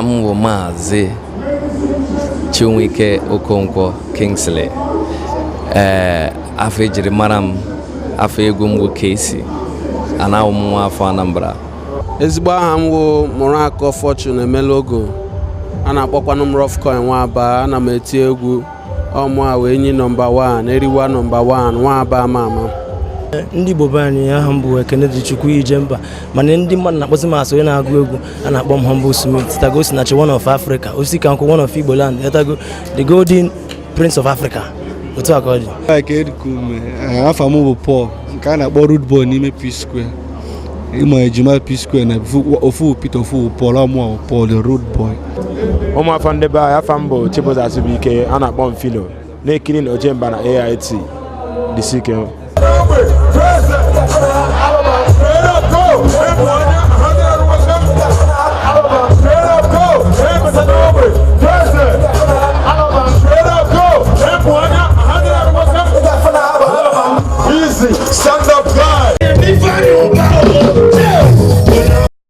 Aha m bụ Maazị Chinwike Okonkwo Kingsley. Ee, afọ ejiri mara m, afọ egwu m bụ KC. Anaghị m nwa afọ Anambra. Ezigbo aha m wụ Mụrụakọ Fortune Emelogo. A na-akpọkwanụ m Rough Coin Nwaba. Ana m eti egwu ọmụa wee enyi nọmba 1 eriwa nọmba 1 Nwaba ama ama. Ndị Igbo be anyị, aha m bụ Ekene Dịchukwu Ijemba, mana ndị mmadụ na-akpọzi m asị onye na-agụ egwu a na-akpọ m Humble Smith Tago Sinachi, one of Africa, Osikankwu, one of Igbo land, Etago, the golden prince of Africa. Otu a ka ọ dị. Mike Erikume, afa m bụ Paul nke a na-akpọ Rude Boy n'ime P Square. Ịma ejima P Square na ofu Peter, ofu Paul, ọmụa Paul the Rude Boy. Ụmụafọ ndị be anyị, afa m bụ Chibuzo Asụbụike, a na-akpọ m Filo, na-ekiri na Ojemba na AIT dịsike. Easy. Stand